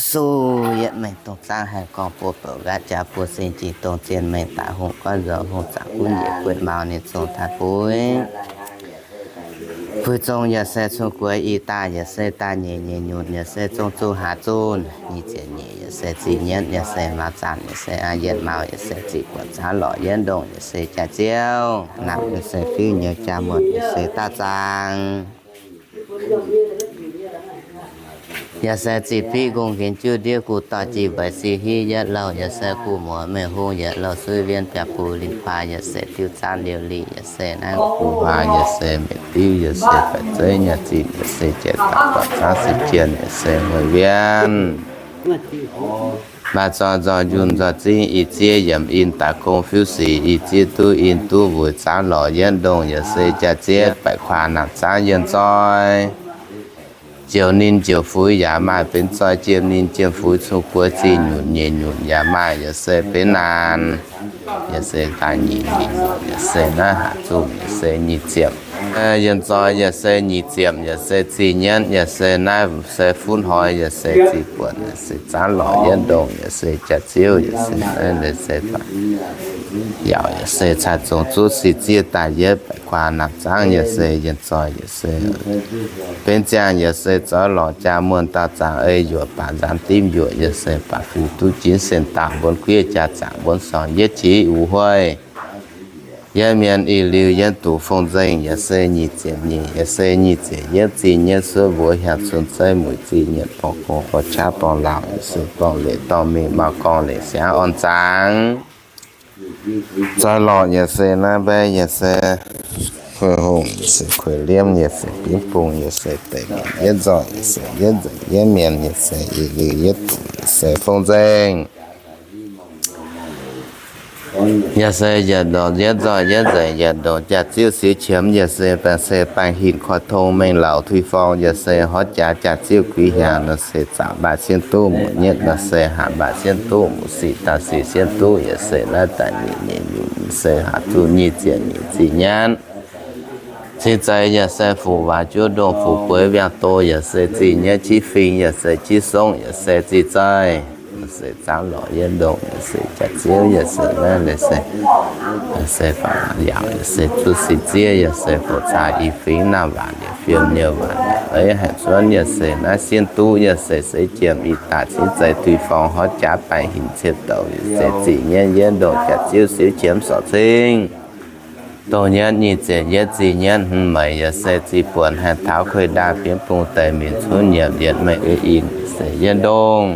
Su yietv mengh dongh zaangv haih gorngv buo bouc nqaatv jaax buo sing jiex dongh zien mengh daaih hungh goiv nzoux hungh zaangc gunv njiec gueiv maux ninh zong taaih buix. Buix zong yaac se cun-gueix i daaih yaac se daaih nyeic nyeic nyunc yaac se zong zuqc haaix zunh nyic ziepc nyeic yaac se zih nyienv yaac se maaz zanc yaac se aa yietv maux yaac se ziqc buonc zaanv lorqc yietv ndongh yaac se jaax-ziouv nangc yaac se fiuv nyouz jaa muonc yaac se daaih zaangc. Yaac se ziqc fiqv nqongh nqenx juv ndiev guv doic jiex mbeix si hiv yietv louh yaac se guv muoz mengh hung yietc louh suiv wien biaav buv lingh baaix yaac se diuv zaanv liouh liqc yaac se naaiv guv huaax yaac se meic diuv yaac se baeqc zeiv nyaah zinh yaac se jiex daaih buatc zaangv se jien yaac se mueiz wien. Maaih zoi nzoih njunh nzoih zingv i ziev yiemc in daaih gong fiuv sic i ziev duqv in duqv weic zaanv lorqc yietv ndongh yaac se jaax-ziouv baeqc kuaah naamh zaangv yienh nzoih. Njoux ninh njoux fuix yaac maaih benx zoi, jiem ninh jiem fuix cun-gueix zih nyunc nyeic nyunc yaac maaih yaac se benx naanc. Yaac se daaih nyic nyeic nyunc yaac se naaiv haaix zungh yaac se nyic ziepc. Yienh nzoih yaac se nyic ziepc yaac se zih nyienv yaac se naaiv se funv hnoi yaac se zih buonc yaac se zaanv lorqc yietv ndongh yaac se jaax-ziouv yaac se naaiv se yaauc yaac se cai zong zuqv si ziev daaih yietv baeqc kuaah naamh zaangv yaac se yienh nzoih yaac se benx ziangh yaac se zoux lorqc jaa muonh dauh zaangc ei yuoqc baac nzaanx dimv yuoqc yaac se baac fiuv duqv jinv sen dauh mbuonx guiv jaa zaangc mbuonx sorng yietv qiex wuov huoih. Yietv mienh ih liuz yietv duqv fong nzengc yaac se nyic ziepc nyeic yaac se nyic ziepc yietv zih nyienv suov mbuox hiaangx cun zeiv muic zih nyienc borngz gong gorqv qaqv borngz laauh yaac se borngz leic dorngh mingh mauv gorngv leic siangx orn zaangc. Zoux lorqc yaac se naaiv mbaeqv yaac se kueix hungh yaac se kueix liemv yaac se bienv bung yaac se deic mienh yietv nzoih yaac se yietv nzengc yietv mienh yaac se ih liuz yietv duqv yaac se fong nzengc. Yaac se yietc ndongc yietv nzoih yietv nzengc yietc ndongc jaax-ziouv siouv qiemx yaac se baengh se baengh hinc koi tong mengh lauz tui forng yaac se horv jaax jaax-ziouv guix hiaangx nor se zaangc mbaac sienv duqv muoc nyietv nor se haanc mbaac sienv duqv muoc sic dauh sic sienv duqv yaac se naaiv daaih nyic nyeic nyunc se haanc zuqc nyic ziepc nyeic zih nyanv. Cing zeiz yaac se fuqv waac juov ndongh fuqv bueix wiangh doz yaac se zih nyienv qiex fingx yaac se qiex songv yaac se zih zaih. Yaac se zaangv lorqc yietv ndongh yaac se jaax-ziouv yaac se naaiv leiz se, se faaux yaauc yaac se zuqv sic ziev yaac se foux caa i fingx naamh waac liepc fiem nyouv waac liepc eix haih zuonv yaac se naaiv sienv duqv yaac se seix jiemh i daaih cingv zeiz tui forng horv jaax baengh hinc cietv douc yaac se zih nyienv yietv ndongh jaax-ziouv siouv qiemx sorc cingv. Dongh nyienv nyic ziepc yietv zih nyienv hmz meix yaac se zih buonc haih taux kuiv ndaangc bienv bung deix minc cunv nyiemc yietc mengh uix in se yietv ndongh.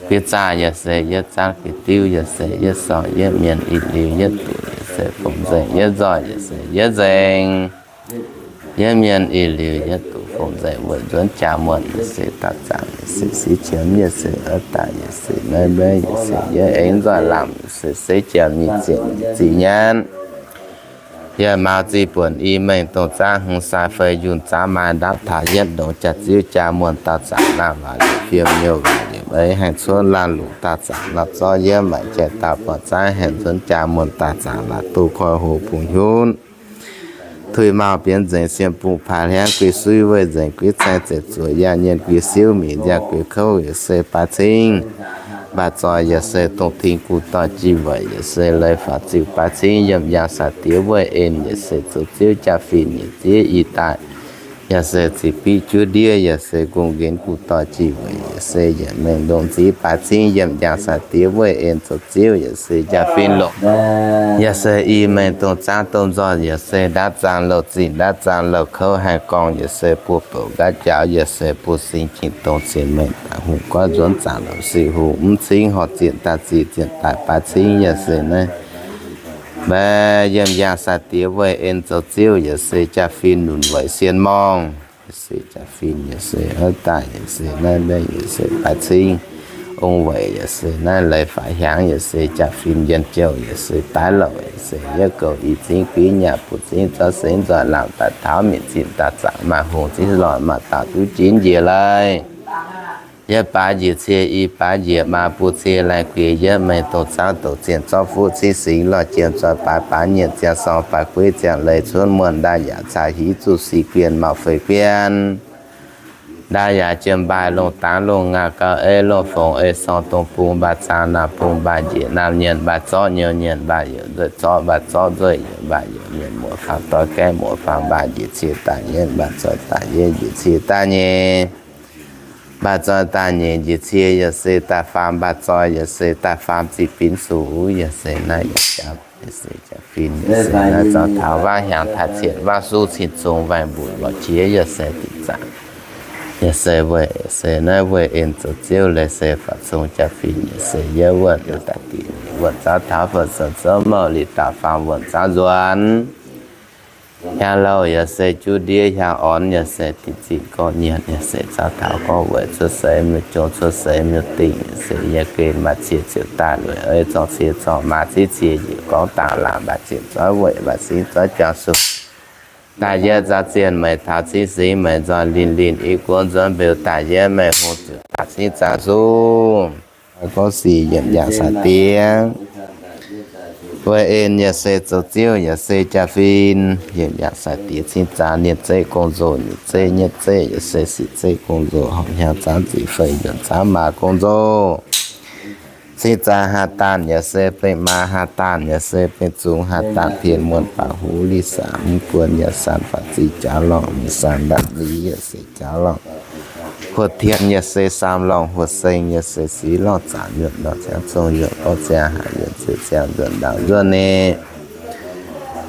Gux zaah yaac se yietv zaangv, gux diuv yaac se yietv sorng, yietv mienh i liuz yietv duqv yaac se fongc nzengc, yietv nzoih yaac se yietv nzengc. Yietv mienh i liuz yietv duqv fongc nzengc weic nzuonx jaa muonh yaac se dauh zaangc yaac se siouv qiemx yaac se oix daaih yaac se naaiv mbaeqv yaac se yietv aengx nzoih lamh yaac se seix jiemh nyic ziepc nyeic zih nyanv. Yaac maux zih buonc i mengh dongh zaangv hmz sai fei yunh zaangv maaih ndaapv taux yietv ndongx jaax-ziouv jaa muonh dauh zaangc naamh waac liepc fiem nyouv waac liepc eix haengh cuotv laanh lungc dauh zaangc nor zorqv yietv maaic jai dauh buatc zaangv haengh nzuonx jaa muonh dauh zaangc laaix duqv koi hoz bungx hiuv. Tuix mauh bienx nzengc siem bungh paaix hliangv guix suiv weih nzengc guiv caeng zeic zuoqc yaac nyienh guix siouv minc yaac guix kouv yaac se baaix cingv. Mbaac zoih yaac se dongh tengx gu doix jiex weic yaac se leiz faaux ziux baaix cingv yiem yaangh sai-diex weih en yaac se zoux ziouv jaa-fin nyeic ziev i daaih. Yaac se ziqc biqv juov ndiev yaac se nqongh nqenx gu doix jiex weic yaac se yietc mengh ndongx nziv baaix cingv yiem yaangh sai-diex weih en zoux ziouv yaac se jaa-fin longc. Yaac se i mengh dongh zaangv dongh nzoih yaac se ndaatv zaangv louh zinh ndaatv zaangv louh kouv haih gorngv yaac se buo bouc nqaatv jaaux yaac se buo sing jingh dongh cien mengh daaih hungh goiv nzuonx zaangc louc sic hungh mv cingv horh zienh daaih zienh daaih baaix cingv yaac se naaiv. Mbaeqv yiem yaangh sai-diex weih en zoux ziouv yaac se jaa-fin lunc weic sien morngh. Yaac se jaa-fin yaac se oix daaih yaac se naaiv mbaeqv yaac se baaix cingv. Ong weic yaac se naaiv leiz faaux hiaangx yaac se jaa-fin yienh jouh yaac se daaih louc yaac se yietv goux i cingv guiv nyaah buoz cingv zorqv seix nzoih lamh daaih taux mienh zinh daaih zaangc maaih hungh ziex loih maaih dauh duqv jiex njiec leiz. yietv baaix njiec cie, i baaix njiec maa, buo cie laih guiex yietv, mengh dongh zaangv doqc zienh zorqv fuqv cingv singx lorh jiem zoih baaix baaix nyienh ziangh sorng baaix gueiv ziangh leiz cuotv muonh ndaaih yaac caa hiv zuqc sic guienh mauc feix guienh. Ndaaih yaac jiem mbaaih longh dangx longh ngaaz gauh ei longh fongc ei sorng dongh bung mbaaih zaang naamh bung mbaaih njiec naamh nyienh mbaaih zorqv nyouz nyienh mbaaih youz nzueic zorqv mbaaih zorqv nzueic youz mbaaih youz mienh muoz faang doix gaeqv muoz faang mbaaih njiec cie daaih yietv mbaaih zoih daaih yietv njiec cie daaih nyei. Mbaaih zoih daaih nyeic njiec cie yaac se daaih faam mbaaih zoih yaac se daaih faam ziqc binv suqc yaac se naaiv yaac jaav yaac se jaav fin yaac se naaiv zaux taux waav hiaangx taaih cietv waav suv cin zong waaic mbuoqc lorz jiex yaac se dinc zaangc yaac se weih se naaiv weih en zoux ziouv leiz se faatv zong jaav fin yaac se yietv wuonh daaih dinc wuonh zaux taux fouv zong zouv mouh liqc dauh faam wuonh zaux nzuonx. Hiaang louh yaac se juv ndiev, hiaang orn yaac se dinc zingh gorqv nyienh, yaac se zaux taux gorngv weic cuotv seix miuc-jong, cuotv seix miuc-dingh, yaac se yiem geh maaih cie ziouc daaih lueic ei zorng cie zorng maa ziex cie njiec gorngv dangh laangc mbaac ziepc zoiv weic mbaac singv zoiv juang sung. Daaih yietv nzauh zienh meih taux cingv singx meih nzoih linh linh i guoqv nzuonx mbeux daaih yietv meih hungh ziouc daaih cingv zaangc sung. Gorngv sic yiemc yangh sai-diex, weic en yaac se zoux ziouv yaac se jaa-fin, yiemc yangh sai-diex cingv zaangc nienv zeiv gong-nzou, nyic zeiv nyietv zeiv yaac se sic zeiv gong-nzou, horpc hnyangx zaangv ziqc fei njuonc zaangv maa gong-nzou. Cingv zaangc haaix daanh yaac se bengh maa, haaix daanh yaac se bengh zungx, haaix daanh pien muonh baac huv li saac mv guon yaac san faatv ziqc jaax lorngh, mv san ndanc li yaac se jaax lorngh. Huotv tien yaac se saam lorngh, huotv seng yaac se siqv lorngh, zaangc yuonh lorngh ciangv zong yuonh gorqv ziangh haaix yuonh ziouc ziangh nzuonc ndaangc nzuonc ni.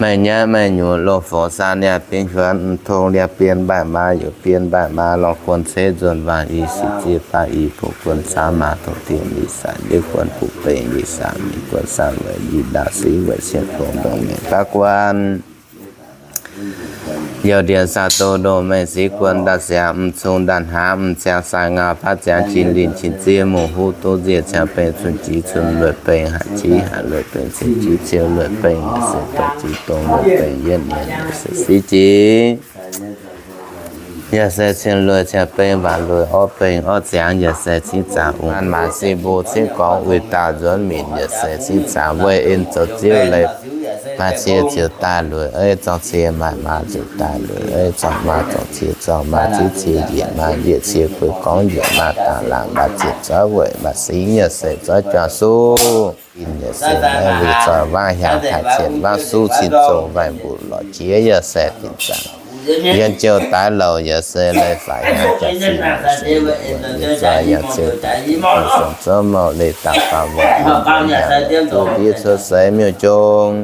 Meih nyaiv meih nyuoz longh fongc saah niaa bingv huonx, mv tong liaa bien mbaih maa, youz bien mbaih maa lorh guon ceix nzuonx waangc i sic ziex baav i bungx guon caamv maa tong dien li saac, yietv guon buqc bengx li saac, mingh guon saanh weic i ndaauv siqv weic cien fongx ndongc mengh baav guon. Youh ndienx saah doh ndongc mengh siqv guon ndaauv siangx, mv cung ndaauv hnaangx, mv ziangx sai ngau baav ziangx jin linh qin ziev mungh huv duqv nziev ciangx bengx cun jiv cun lueic bengx haic jiv haic lueic bengx cien jiv ciou lueic bengx yaac se dongh jiv dongh lueic bengx yietv mienh yaac se siqv jiv. Yaac se cien lueic ciangx bengx waac lueic orv bengx orv ziangx yaac se cingv zaangc ungx maanc maanc sih mbuo cingv gorngv uix dauh nzuonx minc yaac se cingv zaangc weic en zoux ziouv leiz. Maaih cie ziouc daaih lueic ei zorng cie, maaih maa ziouc daaih lueic ei zorng maa, zorng cie zorng maa, ziex cie njiec maa, njiec cie guei gorngv njiec maa, dangh laangc mbaac ziepc zoiv weic mbaac singv yaac se zoiv juang suv. Fin yaac se naaiv weic zoih waav hiaangx taaih cietv waav suv cin zong waaic mbuqc lorqc jiex yaac se dinc zaangc. Yiem jiouh daaix louc yaac se leiz faatv hiaangx jaax fin yaac se weic zoih yaac se daaih dinc zong zouv mouh leiz dauh faam wuonh yaac zuov ndiev cuotv seix miuc-jong,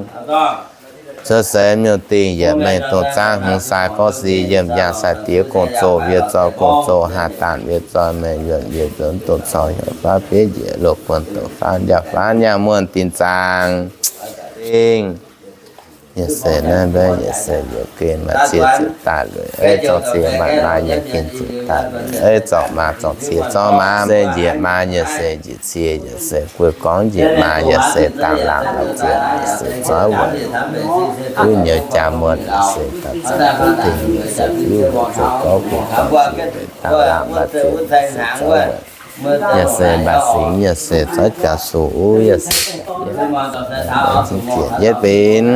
cuotv seix miuc-dingh yietc mengh dongh zaangv hmz sai gorngv sic yiemc yangh sai-diex gong-zoh, wiev zoih gong-zoh, haah daanh wiev zoih, mengh yuonh wiev nzuonx, dongh corc heuc faanv bieiv njiec, loz buonc douc faanv njaaux faanv nyaanh muonh dinc zaangc. Dingh yaac se naaiv mbaeqv yaac se youc gen maaih cie ziouc daaih lueic ei zorng cie, maaih maa yaac gen ziouc daaih lueic ei zorng maa, zorng cie zorng maa, se njiec maa yaac se njiec cie yaac se guei gorngv njiec maa yaac se dangh laangc lorz ziepc yaac se zoiv weic guv nyouz jaa muonh yaac se daaih zaangc guv dingh yaac se fiuv weic zoux gorngv guv gorngv cie weic dangh laangc lorz ziepc yaac se zoiv weic yaac se mbaac singx yaac se zoiv jaax sung uv yaac se cingv zienh yietv binc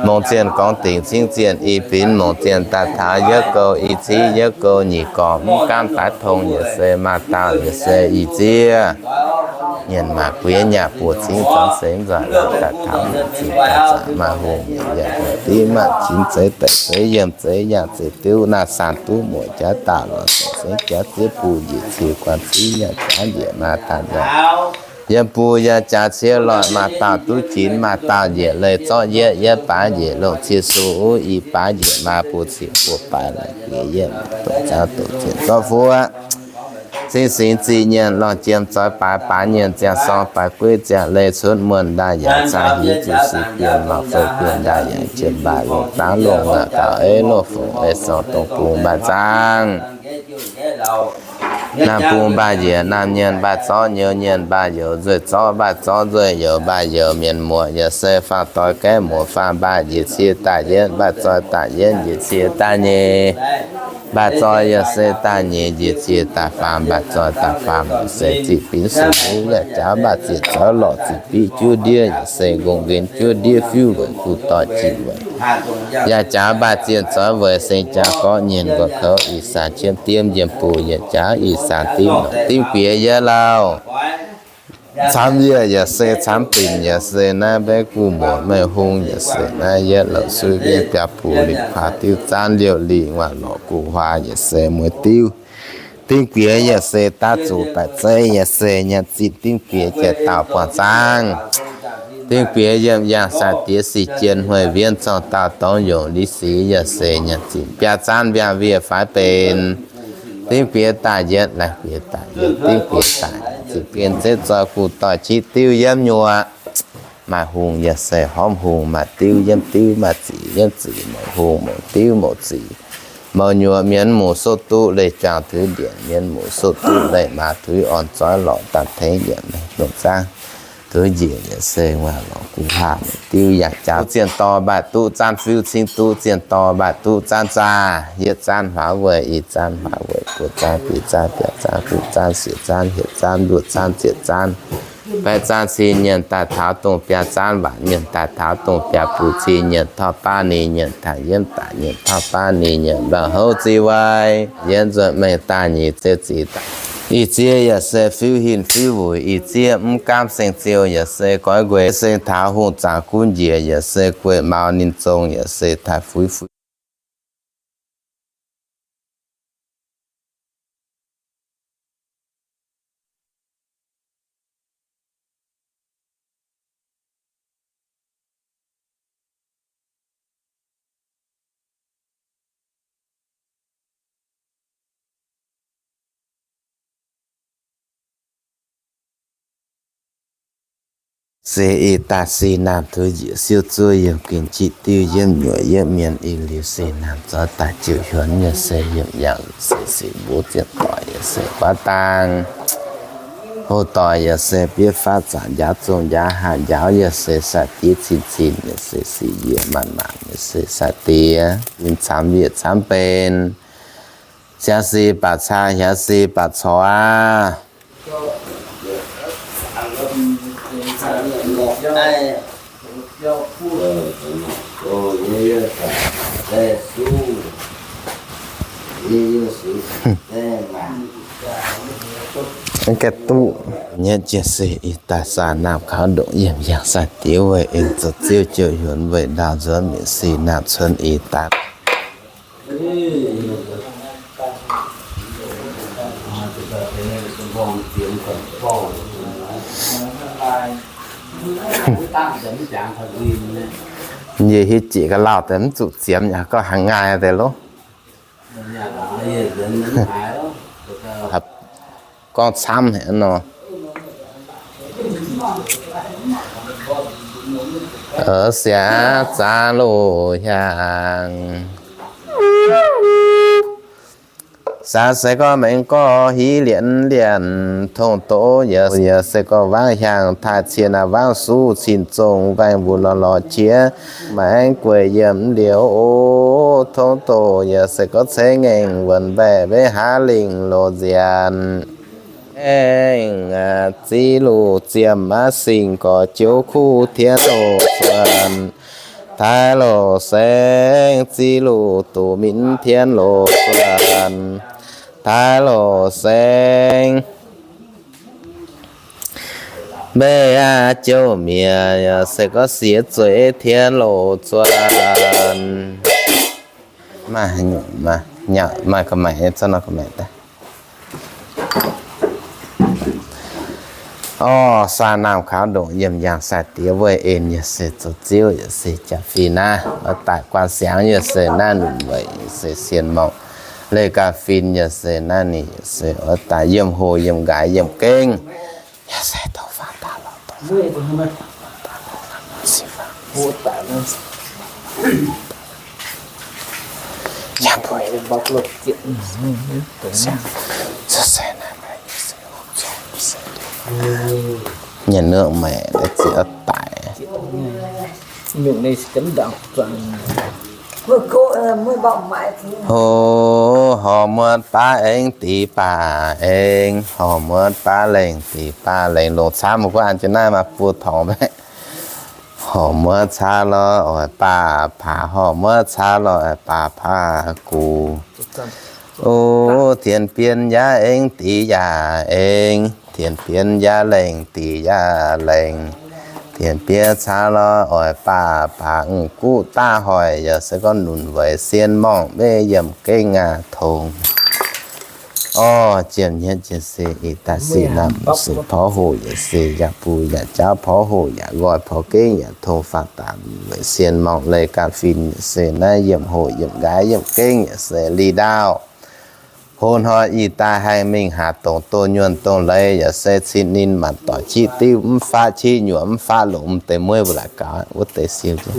mongc zienh gorngv dingc cingv zienh i binc mongc zienh daaih taux yietv gouh i civ yietv gouh nyic gorngv mv gaamv daaih tong yaac se maaih dauh yaac se i ziev. Mienh maaih guiex nyaah buoz cingv zanv seix nzoih laangc daaih taux mienh cingv daaih zaangc maaih hungh mienh yaac hungh div maaih qinx zeiz deic zeiz yiem zeiz yangh zeiz diuv naaiv saan duqv muoc jaax dauh lorz deic sengv jaax ziev buo njiec cie guan civ yangh jaax njiec maaih dauh nzoih yiem buo yangh jaax ciev loih maaih dauh duqv qinx maaih dauh njiec leiz zorqv yietv yietv baaix njiec longc cie sung uv i baaix njiec maaih buo cieqc buo baaix la'guiex yietv dongh zaangv doqc zienh zorqv fuoqv cingv singx ziqc nyienh lorh jiem zoix baaix baaix nyienh ziangh sorng baaix gueiv ziangh leiz cuotv muonh ndaaih yaac caa hiuv zuqc sic bienh mauc feix bienh ndaaih yaac jiem mbaaih longh dangv longh ngaaz gauh ei loz fongc ei sorng dongh bung mbaaih zaangv. Naamh bung mbaaih njiec naamh nyienh mbaaih zorqv nyouz nyienh mbaaih youz nzueic zorqv mbaaih zorqv nzueic youz mbaaih youz mienh muoz yaac se faam doix gaeqv muoz faam mbaaih njiec cie daaih yietv mbaaih zoih daaih yietv njiec cie daaih nyeic. Mbaac zoih yaac se daaih nyeiz njiec ziec daaih faam, mbaac zoih daaih faam yaac se ziqc binv suc hmz yaac jaax, mbaac ziec zoux lorqc ziqc biqv juov ndiev yaac se nqongh nqenx juov ndiev fiuv weic fuqv doic ziqc weic yaac jaax, mbaac ziec zoux weic seng jaax gorqv nyienh nqox kouv ih zanc qiemx diem njiemc buc yaac jaax, ih zanc dimv nongc dimv guiex yie lauh. Camv yieqv yaac se camv binc yaac se naaiv mbaeqv guv muoc meih hung yaac se naaiv yietv louc suiv mbienv biaa puc liqc kuaaz diuv zaanv liouh liqc nguaaic lorqc guv huaax yaac se mueiz diuv. Dimv guiex yaac se daav zuqc baeqc zeiv yaac se nyanc zinh dimv guiex jiex dauh buangh zaangv. Dimv guiex yiem yangh sai diex sic jien hmueiv wienv zorng dauh dorngx yongc li sic yaac se nyanc zinh biaa zaanv mbiaangx wiev faix benx. Dimv guiex daaih yietv, laih guiex daaih yietv, dimv guiex daaih ziqc benx zeiv zoih guv doic qiex diuv yiem nyuoqc. Maaih hungh yaac se hormv hungh, maaih diuv yiem diuv, maaih ziqc yiem ziqc, mouc hungh mouc diuv mouc ziqc mouc nyuoqc, mienh muoz soqv duqv leih juangc tuix ndieqc, mienh muoz soqv duqv leih maa tuix orn, zoih lorqc daaih tengx yietc dongh zaangv tuix njiec yaac se nguaaic lorqc guv huaax mouc diuv yaac jaax, duqv zienh dorh mbaih duqv zaanv fiuv cingv, duqv zienh dorh mbaih duqv zaanv zaah, yietv zaanv huaax weic, i zaanv huaax weic, buo zaanv bic zaanv biaa zaanv guv zaanv siec zaanv hietc zaanv luoqc zaanv ziepc zaanv baeqv zaanv cin nyienc daaih taux dongh biaa zaanv waanc nyienc daaih taux dongh biaa buc cin nyienc torv baav ni nyienc taux yiemv daaih nyienc torv baav ni nyienc mba'houv ziv weic yietv nzuonx mengh daaih nyeic ziouv zic daaih. Ih zieqv yaac se fiuv hinc fiuv wuic, ih zieqv mv gaamv seng ziouh yaac se goiv nquenc seng taux hungh zaangc gunv njiec yaac se gueic maux ninh zong yaac se taaih fuix fuix. Se ih daaih sin naamh tuix njiec siouv zuov yiem gengh jiqv diuv yiemv nyuoqc yiemv mienh, ih liuz sin naamh zoux daaih jiuc hiuonx yaac se yiem yangh se sic mbuov zienh doic yaac se guaav dang. Houv doic yaac se bieiv faatv zaangc njaaux zong njaaux haah njaaux yaac se sai-diex cin cin yaac se sic yieqc maanc maanc yaac se sai-diex, ninh camv yieqc camv benx. Siav si baac caa, hiav si baac corc aqv. Mv gaengh duqv nyei jiex se ih daaih saah naamh kaux ndongc yiem yangh sai-diex weih en zoux ziouv jiouh hiuonx weih ndau nzuonx mietc si naamh cunx ih daaih. Yie hiuv jieqc ga'lauh deix mv zuqc ziemx yaac gorngv haaix ngaih deix loh. Gorngv camv haic nor. Siav zaav loh hiaang. Saah se gorngv maengx gorx hiv lienc lienc, tong doqc yaac se gorngv wangv hiaang taaih cien aav wangv suv cin zong waengh mbuo lorz lorz qiex maengx gueic yiem liuz oc. Tong doqc yaac se gorngv ceix ngaengc wuonc mbaeqc mbev haav lingh loz nziaanc. Aengx ziv luc ziemx aav singx gorx jouv kuv tien loz zuonc. Taaih loz saengv ziv luc duqv minv tien loz zuonc. Taaih loz saengv mbeih aav jouv mienh se gorngv siex zueiz tien loz zuonc. Maaih, maaih ga'maeqc, zorqv nor ga'maeqc daaih. Orv, saah naamh kaux ndongc yiem yangh sai-diex weih en yaac se zoux ziouv yaac se jaax fih naaiv, oix daaih guanh siangx yaac se naaiv lunc weic yaac se sien morngh. Leih ganh fin yaac se naaiv ninh yaac se oix daaih yiem hoc yiem nqaaix yiem gengh. Yaac se dongh faanv daaih lorqc, dongh faanv daaih lorqc, faanv daaih lorqc, faanv daaih lorqc, sic faanv. Yaac mbuo, se se naaiv, nyei nongc maengc daaih zieqv daic. Hoz horc muotv baav aengx dix baav aengx, horc muotv baav lengh dix baav lengh. Longc camv mv guov an jienv naaiv maaih buo torngx maiv. Horc muotv caav lorh oix baav paav, horc muotv caav lorh oix baav paav gux. O, tienx bienv yaav aengx dix yaac aengx, tienx bienv yaav lengh dix yaac lengh. Tienx bienv caav lorh oix baav paav guv daav hoic, yaac se gorngv nunc weic sien morngh maiv yiem gengh aqv tongx. Orv, jiem hnyouv jien se ih daaih sic naamh se porv hoh yaac se yaac buo yaac jauv porv hoh yaac nqoi porv gengh yaac tongx faatv daaih weic sien morngh leiz ganh fin yaac se naaiv yiem hoh yiem nqaaix yiem gengh yaac se li ndaauv. Hoz hnoi ih daaih haih mingh haaix dongh doh nyuonh dongh leiz yaac se cin ninh maanc doic qiex diuv mv faqv qiex nyuoqc mv faqv longc mv deix mueiv mbuo laaix gaux wuov deix siou jiex.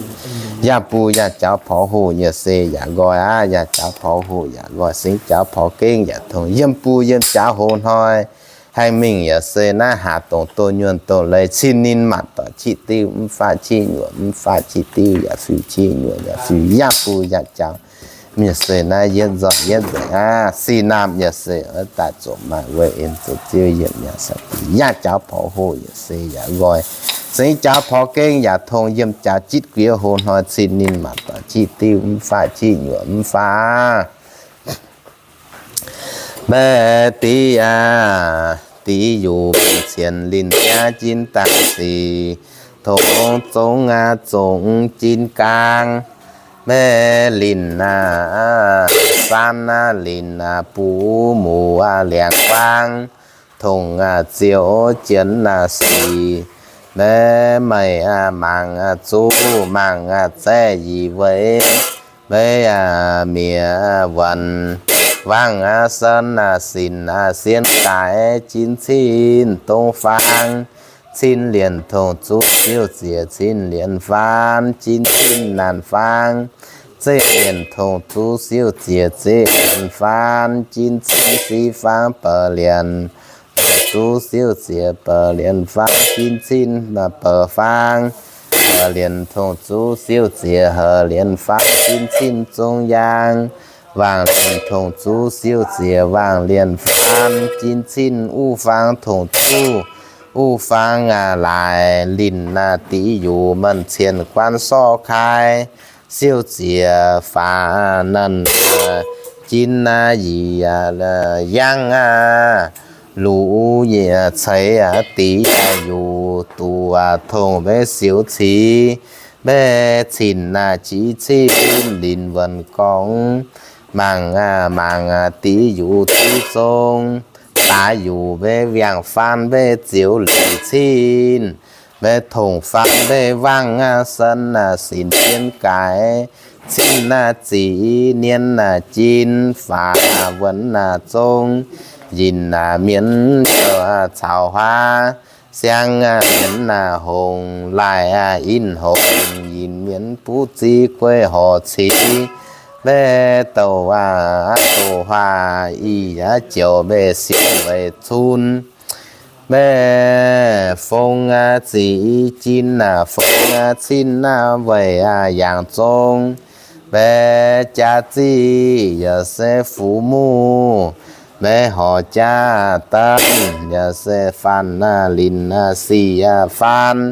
Yaac buo yaac jauv porv hoh yaac se yaac nqoi aqv, yaac jauv porv hoh yaac nqoi, singx jauv porv gengh yaac tongx. Yiem buo yiem jauv hoz hnoi haih mingh yaac se naaiv haaix dongh doh nyuonh dongh leiz cin ninh maanc doic qiex diuv mv faqv qiex nyuoqc mv faqv qiex diuv yaac fiuv qiex nyuoqc yaac fiuv, yaac buo yaac jauv. Yaac se naaiv yietv nzoih yietv nzengc aqv. Sic naamh yaac se oix daaih zoqc maaih weic en zoqc ziouv yiem yaac sai, yaac jauv porv hoh yaac se yaac nqoi, singx jauv porv gengh yaac tongx. Yiem jaax jitv guiex hoz hnoi cin ninh maanc doic qiex diuv mv faqv qiex nyuoqc mv faqv. Mbaeqc diqv aqv, diqv yuqc mienh cien linh jaav jin daaih sic, tongx zongx aqv, zongx jin gaang. Mbaeqc linh aqv, saan aqv, linh aqv, buv muc aqv, liangx guaang, tongx aqv, ziouc jienv aqv sic. Mbaeqc meih aqv, mangc aqv, zuqv, mangc aqv, zaeqv yie weic. Mbaeqc aqv, miev aqv, wuonc, wangv aqv, sen aqv, sinc aqv, sien gaaix, jin cin dongh faang, cin lienc tongx zuqv siou ziec cin lienc faan, jin cin naanc faang, zeqc lienc tongx zuqv siou ziec zeqc lienc faan, jin cin sic faang bouc lienc, zuqv siou ziec bouc lienc faang, jin cin bouc faang, heuc lienc tongx zuqv siou ziec heuc lienc faang, jin cin zong yaang, wangc lienc tongx zuqv siou ziec wangc lienc faan, jin cin uv faang tongx zuqv uv faang aqv laaix. Linh aqv, diqv yuqc meih cien guaan sorqv kai, siou ziec faaux nanc, jin aqv, yie yangh aqv, luc yie ceix aqv, diqv yuqc duqv aqv, tongx mbaeqc siou cic, mbaeqc cin aqv, jiv cin linh wuonc gorngv, mangc aqv, mangc aqv, diqv yuqc diqv zong, daaix yuqc mbaeqc wiangh faan mbaeqc ziouc lic cin, mbaeqc tongx faan mbaeqc wangv aqv, sen aqv, sinc jien gaaix, cin aqv, zic nien aqv, jin faaux aqv, wuonc aqv, zong, yinh aqv, mienv youh aqv, caux huaav, siang aqv, mienv aqv, hongx, laaih aqv, in hongx, yinh mienv buv ziv gueiv horc cic, mbaeqc douc aqv, douc huaav, ih aqv, joux mbaeqc siou weic cun, mbaeqc fong aqv, zic jin aqv, fong aqv, cin aqv, weic aqv, yangh zong, mbaeqc jaax ziqv yaac se fuqv muv, mbaeqc horc jaax daaih yaac se faanh aqv, linh aqv, sic aqv, faan,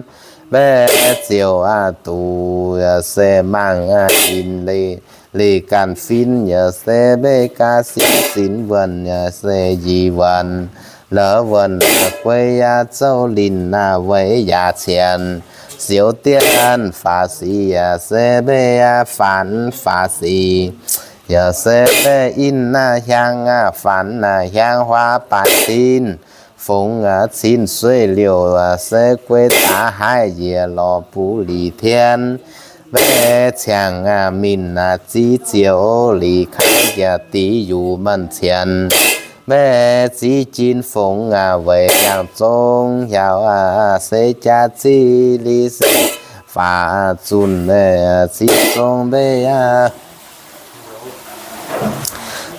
mbaeqc ziouc aqv, duqv yaac se mangc aqv, yinh leih, leih ganh fin yaac se mbaeqc gaax sin, sin wuonc yaac se yie wuonc, la'wuonc aqv, gueiv aqv, zouv linh aqv, weic yaac cienx, siou diev faaux sic yaac se mbaeqc aqv, faanx faaux sic yaac se mbaeqc in aqv, hiaang aqv, faanx aqv, hiaang huaav baaix sin, fongx aqv, cin sueiv liouc aqv, se gueiv daav haiv yiec lorz buv lic tien, mbaeqc ciangx aqv, minh aqv, ziv ziouc lic kaaix jaax diqv yuqc meih cien, mbaeqc ziv jin fongx aqv, weic yangh zong hiaaux aqv, se jaax ziqv li se faaux zunh mbaeqc ziqv zong mbaeqc aqv.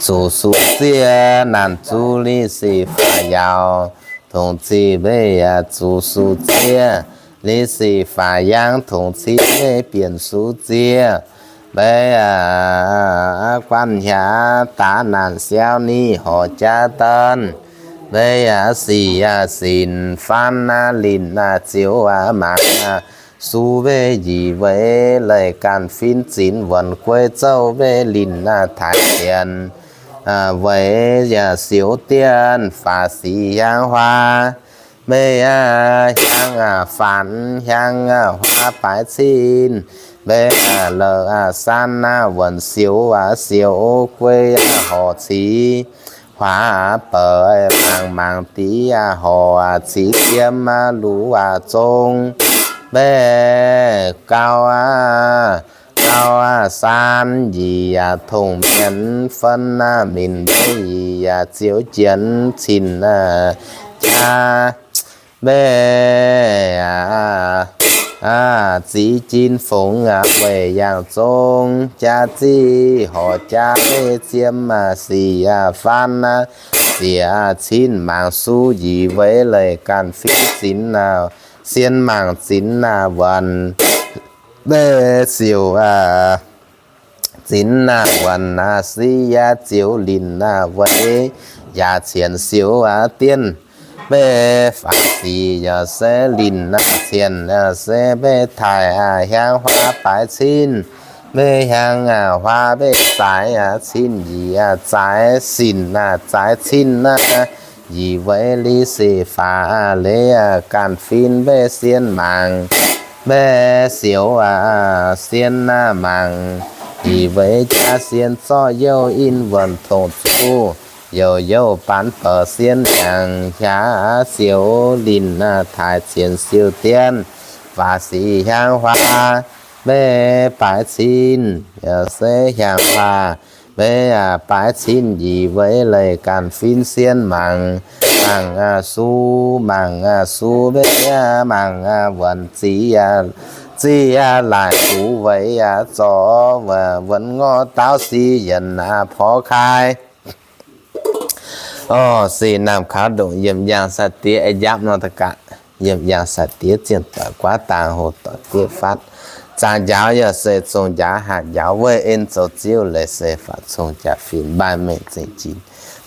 Zuqc suc zieqv naanc zuqc li sic faaux yaauc, tongc ziqc mbaeqc yaac zuqc suc zieqv li sic faaux yaangv, tongc cin mbaeqc bienc suc zieqv Mbei guanh hnyaav daav naanc siauv ni horc jaav daan. Mbei sic sinc faanv linh ziouv mangc su weic njiec weic leiz ganh fin zinx wuonc guei zouv weic linh taaix zienx weic siouv dien faatv sic hiaang huaav. Mbei hiaang faanx hiaang huaav baaix cin. Mbei la'saanv wuonc siouv siouv guei horc cic huaav bouc mangc mangc div horc cic jiem luv zong. Mbei gauh gauh saan njiec tongh mienh fen minc mbei yaac ziouv jienv cin jaa. Mbei ziv jin fongx weic yangh zong jaa zic horc jaa mbei ziem sic faanv siex cin mangc su njiec weic leiz ganh fin zinx sien mangc zinx wuonc. Mbei siouv zinx wuonc si yaac ziouv linh weic yaac cienx siouv dien. Mbei faatv sic yaac se linh cienx se mbei taaix hiaang huaav baaix cin. Mbei hiaang huaav mbei zaaix cin njiec zaaix sinc zaaix cin njiec weic li sic faatv leiz ganh fin mbei sien mangc. Mbei siouv sien mangc njiec weic jaa sien zorqv youh in wuonc tongx zuqv youh youh baanx bouc sien yangh hiaangx siouv linh taaix cienx siouv dien faatv sic hiaang huaav mbei baaix cin yaac se hiaangx huaav mbei baaix cin njiec weic leiz ganh fin sien mangc mangc su mangc su mbei mangc wuonc zic zic laaic gux weic zorc wuonc ngorc daauv si yienc porv kai. Orv, se naamh kaux ndongc yiem yangh sai-diex njapv nor da'gaqc, yiem yangh sai-diex zienh doic guaav dangh hoc doic diev fatv. Zaangc njaaux yaac se zong njaaux, hatc njaaux weic en zoux ziouv leiz se faatv cong jaax-fim mbaanh mengh zengc jin.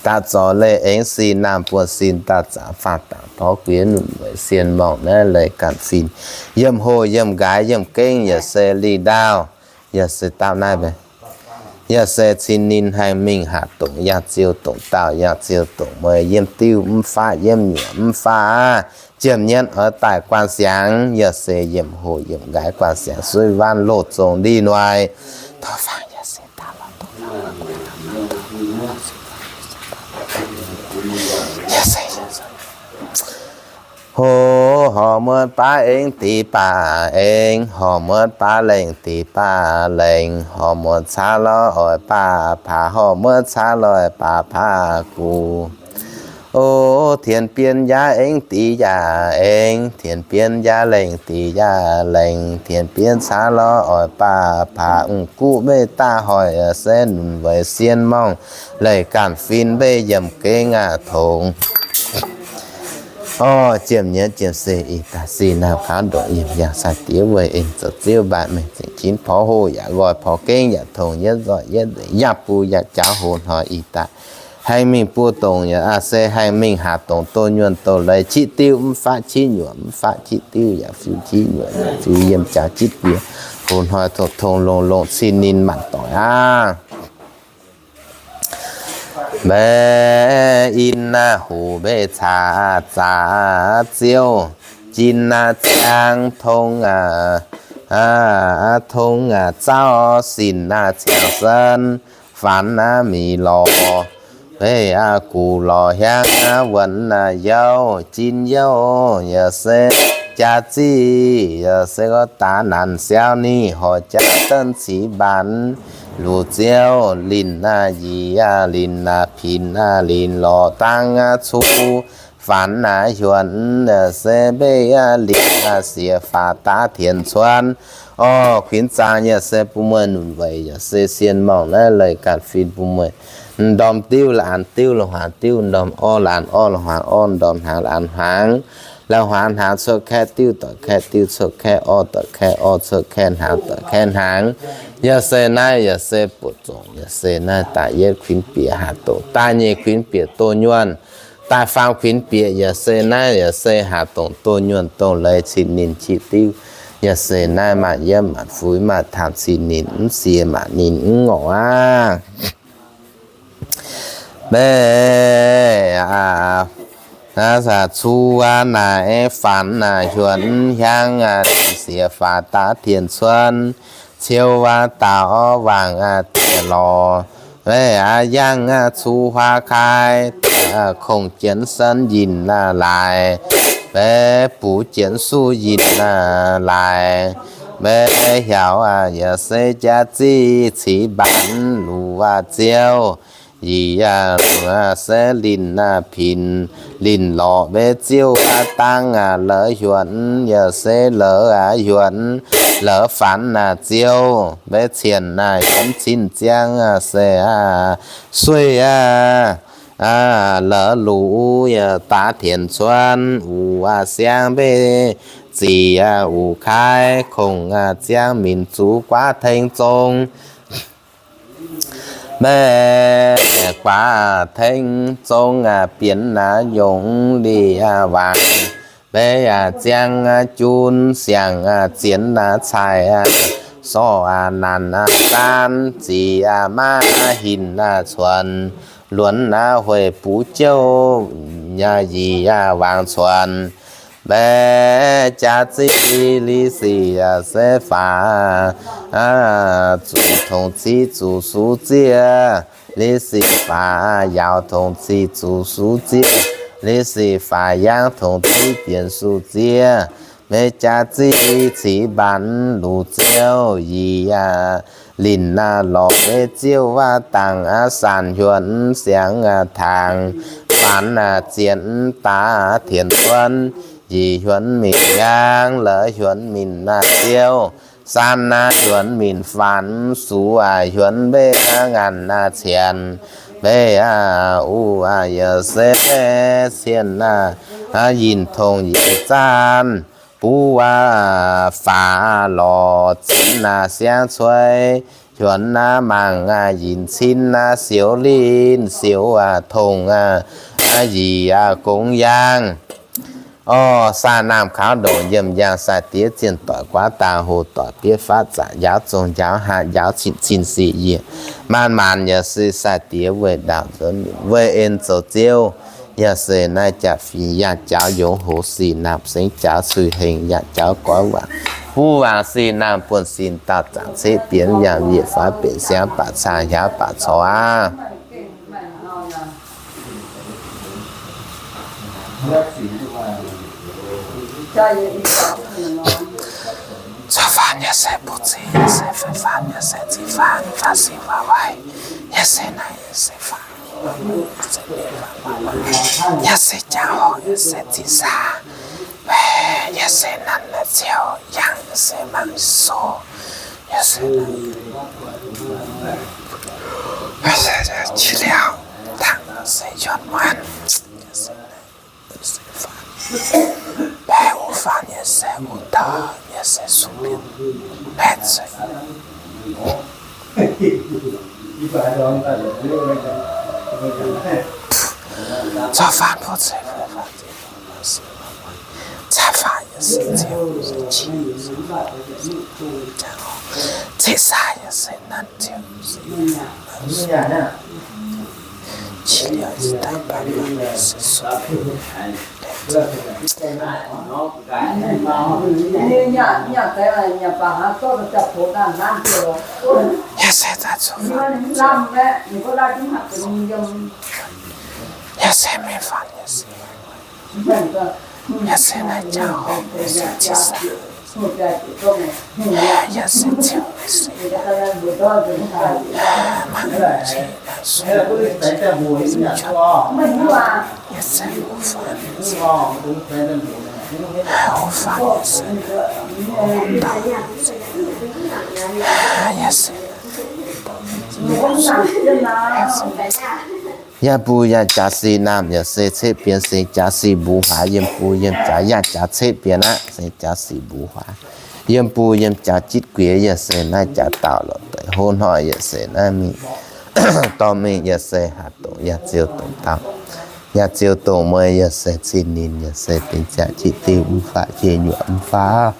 Daaih zorc leiz aengx sin naamh buonv sin daaih zaangc faah dangc porv guiex nunc weic sien morngh naaiv leiz ganh fin, yiem hoh yiem nqaaix yiem gengh yaac se lingh ndaauh, yaac se daauh naaiv mbe. Yaac se cin ninh haengh mingh hatc dongc yangh ziou dongc daauh, yangh ziou dongc mueiz, yiem diuv mv faqv, yiem nyuoqc mv faqv aqv. Jiem nyienv oix daaih guanh siangx, yaac se yiem hoh yiem nqaaix guanh siangx suiv waanv loz zong ndih noic. Tov faang yaac se daaih lorz dongh Hoh muotv baav aengx dix baav aengx, horh muotv baav lengh dix baav lengh, horh muotv caav lorh oix baav paav, horh muotv caav lorh oix baav paav guv. O, tienx bienv yaav aengx dix yaav aengx, tienx bienv yaav lengh dix yaav lengh, tienx bienv caav lorh oix baav paav, mv guv meih daaih hoic se nunc weic sien morngh, leiz ganh fin mbeih yiemh gengh aac tongx. Orv, jiem nyienv jiem se ih daaih sin naamh kaux ndongc yiem yangh sai-diex weic en zoux ziouv mbaanh mengh zengc jin, porv hoh yaac nqoi, porv gengh yaac tongx, yietv nzoih yietv nzengc, yaac buo yaac jaauv. Hoz hnoi ih daaih haengh mingh buo dongc yaac se haengh mingh hatc dongc, doh nyuonh doh leiz, qitv diuv mv faqv qitv nyuoqc, mv faqv qitv diuv yaac fiuv qitv nyuoqc, yaac fiuv yiem jaauv jitv bieqc. Hoz hnoi tongx tongx longx longx cin ninh maanc doic aqv. Mbe in naaiv hoc mbe caax zaax ziouv, jin naaiv ziangx tong, tong zauv sinc naaiv ciangx sen, faanx naaiv mi'lorz, mbe guv lorz hiaangx wuonx youh, jin youh yaac se jaax ziqv, yaac se gorngv daax naanc siauv ni horc jaax daan ciqv mbaanx, luc ziouv linh yie, linh pinx, linh lorz dangv cu, faanx naaiv hiuonx se mbe linh siex faatv daav tienx cuonv. Orv, kuinx zaangc yaac se bun mueiz nunc weic yaac se sien morngh naaiv leiz ganh fin bun mueiz. M'ndorm diuv la'anx diuv, lo-hnaangx diuv, m'ndorm orv la'anx orv, lo-hnaangx orv, m'ndorm hnaangx la'anx hnaangx. La'hmuangx hnaangx cuotv kaeqv diuv doic kaeqv diuv, cuotv kaeqv orv doic kaeqv orv, cuotv kaeqv hnaangx doic kaeqv hnaangx. Yaac se naaiv, yaac se buoqc zongc, yaac se naaiv da'yietv kuinx bieqc haaix dongh, da'nyeic kuinx bieqc doh nyuonh, da'faam kuinx bieqc yaac se naaiv, yaac se haaix dongh doh nyuonh dongh leiz cin ninh qiex diuv. Yaac se naaiv maaih yietv maanc fuix maaih taamh cin ninh mv sie maanc ninh mv ngorc aqv. Meih aac, cu naaic faanx naaic hiuonx hiaang, siex faatv daav tien cuonv, ciou waac daauh orv waangc diex lorz. Meih aac, yangh cu huaa kai, kongx jienv senv yinh laaix, meih buix jienv suv yinh laaix. Meih hiaauc yaac se jaax zinh ciqv mbaanx luc ziouv. Yie se linh pinx linh lorqc maiv ziouv dangh la'hiuonx, yaac se la'hiuonx la'fanx ziouv. Maiv cien naaic yiem cin ziangv se sueih la'luc yaac daav tienx cuonv, uc siangv maiv zic uc kaaix kongx ziangv minc zuqc guaav tengx zong. Meih guaav tengx zong bienx naaiv yongc lic waangc. Meih ziangh jun siangx zienx naaiv caaic sorqv nanc zaanv zic maiv hinc cuonx, luonx naaiv hueic buv jouv yaac yaac waangc cuonx. Meih jaax zinh li sic se faix zuqc tongc ciqv zuqc sux zieqv, li sic faix yaauc tongc ciqv zuqc sux zieqv, li sic faix yangv tongc ciqv bienx sux zieqv. Meih jaax zinh ciqv mbaanx luc ziouv yie aac, linh lorqc maiv ziouv waac dangh aav sanc hiuonx siangx tangx, faanx zienx daav tienx cuonv, yie hiuonx minc yangh la'hiuonx minc ziouv. San naaiv hiuonx minc faanx, sux hiuonx mbeih ngaanc naaiv cienx, mbeih uv yaac se cien yinh tongc yie zaanv, buv waac faaux lorqc zinx naaiv siangv cuei, hiuonx naaiv mangc yinh cin naaiv sioux linh sioux tongc yie gongx yangh. Orv, saah naamh kaux ndongc yiem yangh sai-diex zienh doic guaav dangh hoc doic bieiv fatv zaqc njaaux zong njaaux haaix njaaux cin-cin sic yiec, maanc-maanc yaac se sai-diex weih ndaauh nzuonx minc weih en zoux ziouv. Yaac se naaiv jaax fingx yangh jaux yongz hoz sic naamh sengx jaux suix hengx yaac jaux goiv waac, buv waangc sic naamh buonv sin daauh zaangc ceqv bienx yaac yietc faanv benx siangx baac caa hiaauv baac corc aqv. Corc faanv yaac se buv ziqv, yaac se fei faanv, yaac se ziqc faanv, faanv sic waac waaic, yaac se naaiv, yaac se faanv, yaac se jaax horngh, yaac se ziqc saah, yaac se nanc ziouv, yangh yaac se mangc sou, yaac se, yaac se qiex liaauh, tangx yaac se yuonx muonc, yaac se Baeqc wuov faanv yaac se wuov dauh yaac se sung mienh baeqc se. Corc faanv buo ceix fai faanv, ceix faanv yaac se ziouc, ceix saah yaac se nanc ziouc. Yaac se zaaix zuqc faanv. Yaac se maiv faanv yaac se. Yaac se naaiv jauv horpc yaac se ziqc saah. Yaac se ziouc se mangc se naaiv sung yaac se wuov faanv, wuov faanv yaac se, yaac se, yaac se Yaac mbuo yaac jaax sic naamh yaac se cetv bienx, se jaax sic mbuo huaax yiem mbuo yiem jaax yaac jaax cetv bienx aqv, se jaax sic mbuo huaax yiem mbuo yiem jaax jitv guiex yaac se naaiv jaax dauh lorqc deix hov hnoi yaac se naaiv mingh dorh mingh yaac se haaix dongh yaac ziouc dongh dauh, yaac ziouc dongh mueiz yaac se cin ninh yaac se dingc ziangh jitv diuh mv faaux jiex nyuoqc mv faaux.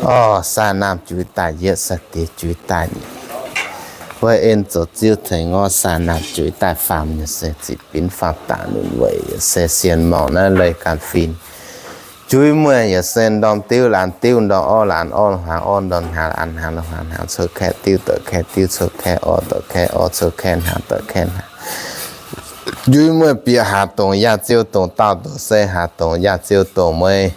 Orv, saah naamh juix daaih yietv, saah diex juix daaih nyic. Wuov en zoux ziuv tengx orv, saah naamh juix daaih faam, yaac se ziqc binv faam daaih lunx weic, yaac se sien morngc naaiv leih ganh fin. Juix mueiz yaac se ndorm diuv laanh diuv, ndorm orv laanh orv, hnaangx orv ndorm hnaangx, an hnaangx lorh hnaangx, hnaangx cuotv kaeqv diuv doic kaeqv diuv, cuotv kaeqv orv doic kaeqv orv, cuotv kaeqv hnaangx doic kaeqv hnaangx. Juix mueiz bieqc haaix dongc yaac ziouc dongc dauh, dongh se haaix dongc yaac ziouc dongc mueiz.